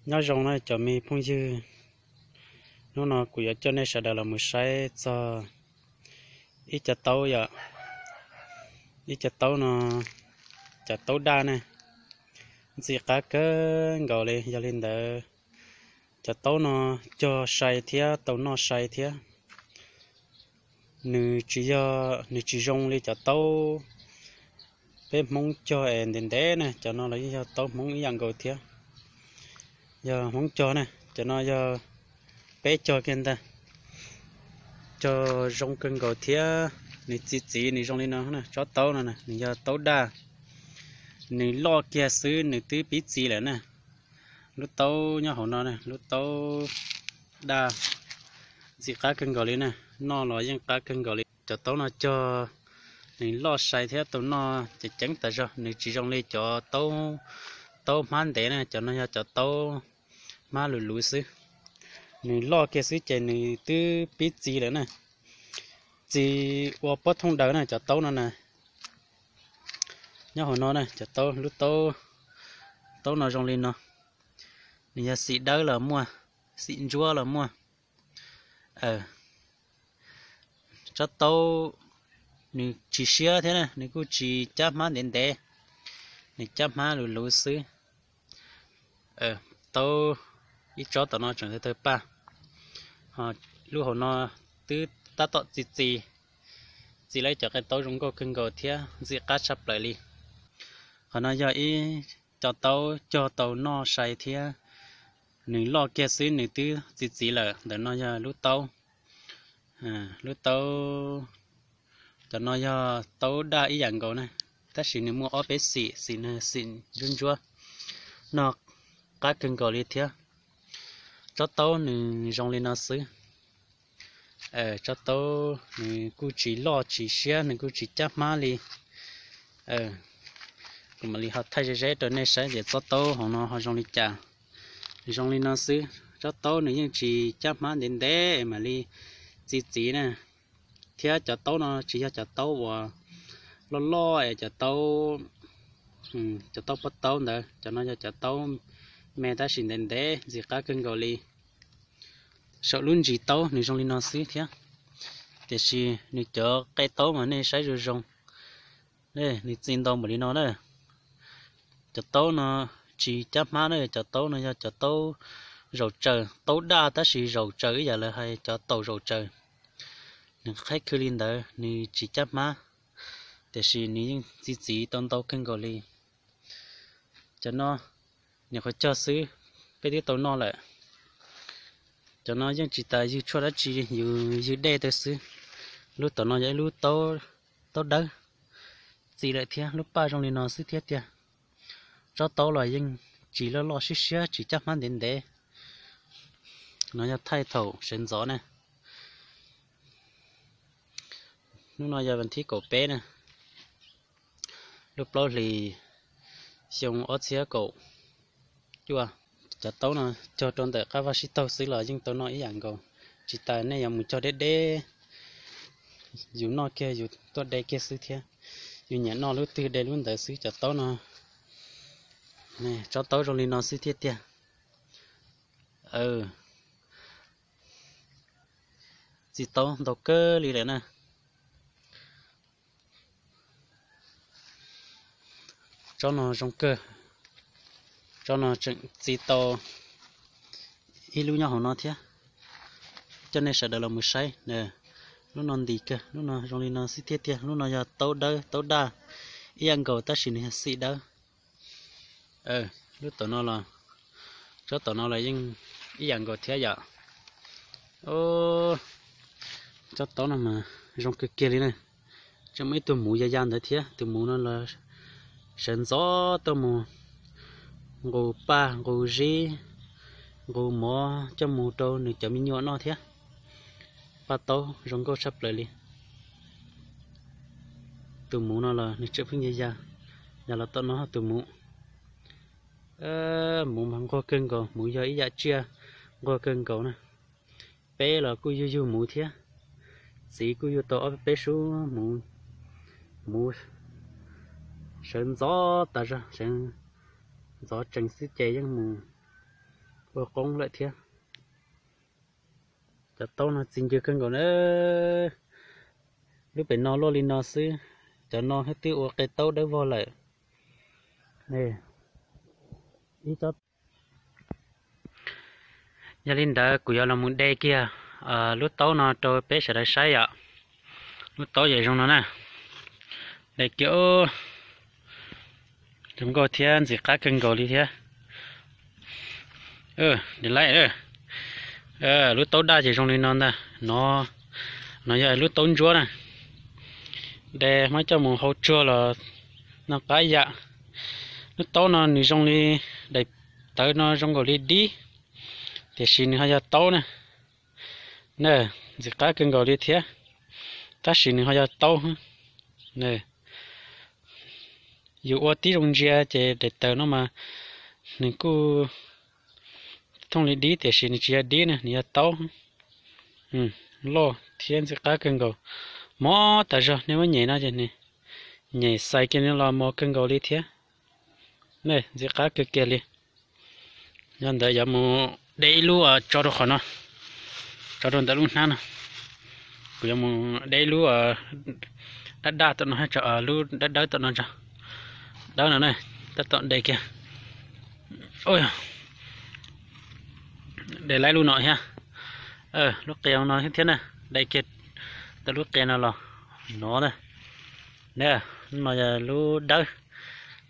Nyob zoo na cov me phooj ywg, hnub no kuv yuav coj nej sawv daws los mus saib txog ib co taub yom, ib co taub no, cov taub daj ne, ntxim qab kawg nkaus li. Yog li ntawd, cov taub no cog sai thiab tau noj sai thiab. Nws tsis yog, nws tsis zoo li cov taub peb Hmoob cog es ntev ntev na, cov no los yeej yog taub Hmoob ib yam nkaus thiab. Yog Hmoob cog na, cov no yog peb cog kiag ntag. Cog zoo kawg nkaus thiab, nws txi txiv nws zoo li no na, tsob taub no nws yog taub daj, nws loj kiag xwb nws twb pib txi lawm na. Lub taub nyob hauv no, lub taub daj ntxim qab kawg nkaus li na, noj los yeej qab kawg nkaus li. Cov taub no cog nws loj sai thiab tau noj ceev ceev tas zog, nws tsis zoo li cov taub hmab ntev na, cov no yog cov taub hmab luv luv xwb. Nws loj kiag xwb ces nws twb pib txi lawm na, txi ua pob thooj daws na cov taub no na. Nyob hauv no na cov taub, lub taub, taub no zoo li no, nws yog xim dawb los muaj, xim ntsuab los muaj. Tsob taub nws tsis siab thiab na, nws kuj tsis cab hmab ntev ntev, nws cab hmab luv luv xwb. Taub ib tsob tom no tseem tawg tawg paj, lub hauv no twb tab tom txi txi, txi lawm cov qe taub zoo nkauj kawg nkaus thiab ntxim qab tshaj plaws li. Qhov no yog ib co taub cog tau noj sai thiab, nws loj kiag xwb nws twb txi txiv lawm. Ntawm no yog lub taub, lub taub, cov no yog taub daj ib yam nkaus na, tab sis nws muaj ob peb xim, xim no xim ntsuab ntsuab, noj qab kawg nkaus li thiab. Tsob taub nws zoo li no xwb. Tsob taub nws kuj tsis loj tsis siab, nws kuj tsis cab hmab li. Kuv mam li ho thaij ze ze rau nej saib tias tsob taub hauv no ho zoo li cas. Zoo li no xwb, tsob taub nws yeej tsis cab hmab ntev ntev mam li txi txiv na. Thiab cov taub no tsis yog cov taub uas loj loj es cov taub, cov taub pob taub ntawd, cov no yog cov taub me tab sis ntev ntev ntxim qab kawg nkaus li. Saum lub ntsis taub nws zoo li no xwb thiab, tiam sis nws cov qe taub mas nej saib zoo zoo, nws txi ntau npaum li no na. Cov taub no tsis cab hmab na, cov taub no yog cov taub zaum tsaws, taub daj tab sis zaum tsaws ib yam lawv hais cov taum zaum tsaws. Nws qhaib khw li ntawd nws tsis cab hmab, tiam sis nws yeej txi txiv tau ntau kawg nkaus li. Cov no nyuam qhuav cog xwb, peb twb tau noj lawm. Cov no yeej tsis tas ywg tshuaj dab tsi, yus ywg dej tawg xwb. Lub tom no yog ib lub taub dawb, txi lawm thiab, lub paj zoo li no xwb thiab tiag. Tsob taub los yeej tsis loj loj siab siab, tsis cab hmab ntev ntev. No yog thaij thaum sawv ntxov na. Hnub no yog vas thib kaum peb na, lub plaub hlis xyoo ob txhiab kaum cuaj. Cov taub no cog rau ntawm qab vaj sib taug xwb los yeej tau noj ib yam nkaus. Tsis tas nej yuav mus cog deb deb, yus noj kiag yus tuaj de kiag xwb thiab. Yus nyiam noj lub twg de lub ntawd xwb cov taub no. Tsob taub zoo li no xwb thiab tiag. Txi taub ntau kawg li lawm na. Tsob no zoo kawg, tsob no tseem txi tau ib lub nyob hauv no thiab. Coj nej sawv daws los mus saib, lub no ntis kawg, lub no zoo li no xwb thiab tiag. Lub no yog taub dawb taub daj ib yam nkaus tab sis nws yog xim dawb. Lub tom no los, tsob tom no los yeej ib yam nkaus thiab yom. Tsob taub no mas zoo kawg kiag li na. Tseem muaj ib tug muv ya ya ntawd thiab, tus muv no los sawv ntxov tuaj mus nqus paj nqus zib, nqus mov coj mus rau nws cov me nyuam noj thiab. Paj taub zoo nkauj tshaj plaws li. Tus muv no los nws tseem pheej ya ya, ya los tom no tus muv. Muv mas nquag kawg nkaus, muv yog ib yam tsiaj nquag kawg nkaus na. Peb los kuj yug yug muv thiab, txiv kuj yug tau ob peb sub muv. Muv sawv ntxov tas zog, sawv ntxov tsees xwb ces yeej mus Ua qoob lawm thiab. Cov taub no txi ncw kawg nkaus na. Lub pem no luaj li no xwb, cov no twb ua qe taub dawb vog lawm. Yog li ntawd kuv yuav los mus de kiag lub taub no rau peb sawv daws saib yom. Lub taub ces zoo no na. De kiag, zoo nkauj thiab ntxim qab kawg nkaus li thiab. De lawm, lub taub daj ces zoo li no ntag. No, no yog lub taub ntsuab na. De muab coj mus hau tsuag los noj qab yam. Lub taub no nws zoo li daim tawv no, zoo nkaus li dib, tiam sis nws ho yog taub na. Na, ntxim qab kawg nkaus li thiab, tab sis nws ho yog taub. Yus ua tib zoo ntsia ces daim tawv no mas nws kuj thooj li dib tiam sis nws tsis yog dib na, nws yog taub. Loj thiab ntxim qab kawg nkaus. Mos tas zog, nej muab nyem no ces nws nyem xais kiag no los mos kawg nkaus li thiab. Ntxim qab kawg kiag li. Yog ntawd yuav mus de ib lub tso rau qhov no, tso rau ntawm lub hnab no. Kuv yuav mus de ib lub daj daj tom no, lub dawb dawb tom no tso. Dawb no na, tab tom de kiag. De laib lub no thiab. Lub qe no thiab na, de kiag tau lub qe no los no na. No yog lub dawb,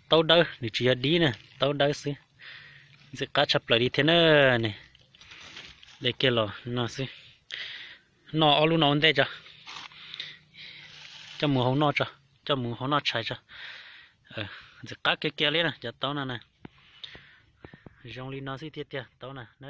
taub dawb, nws tsis yog dib na, taub dawb xwb. Ntxim qab tshaj plaws li thiab na. De kiag los no xwb. Noj ob lub no ua ntej tso, coj mus hau noj tso, coj mus hau noj tshais tso. Ntxim qab kiag kiag li na cov taub no na. Zoo li no xwb tiag tiag taub na na.